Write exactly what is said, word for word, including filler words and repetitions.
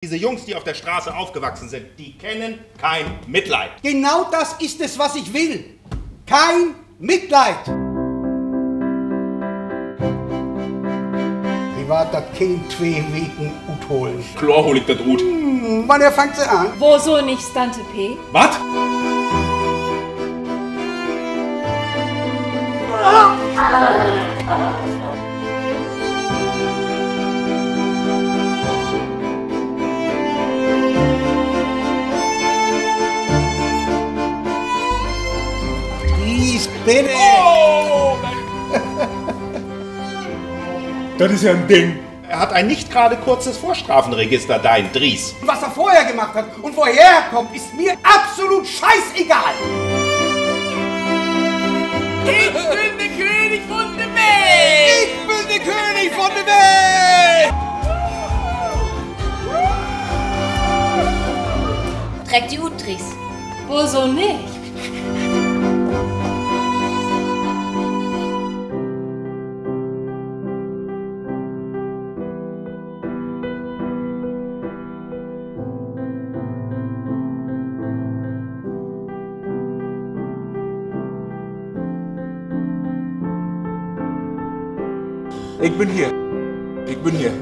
Diese Jungs, die auf der Straße aufgewachsen sind, die kennen kein Mitleid. Genau das ist es, was ich will. Kein Mitleid. Wi warrt dat keen twee Weken utholen. Kloor hool ik dat ut. Hm, wannehr fangt Se an? Woso nich Tante P? Wat? Please, bitte. Oh, Mensch. Dat is ja en Ding. Er hat ein nicht gerade kurzes Vorstrafenregister, dein Dries. Was er vorher gemacht hat und woher er kommt, ist mir absolut scheißegal. Ik bün de König vun de Welt! Ik bün de König vun de Welt! Treck di ut, Dries. Woso nich? Ik bün hier. Ik bün hier.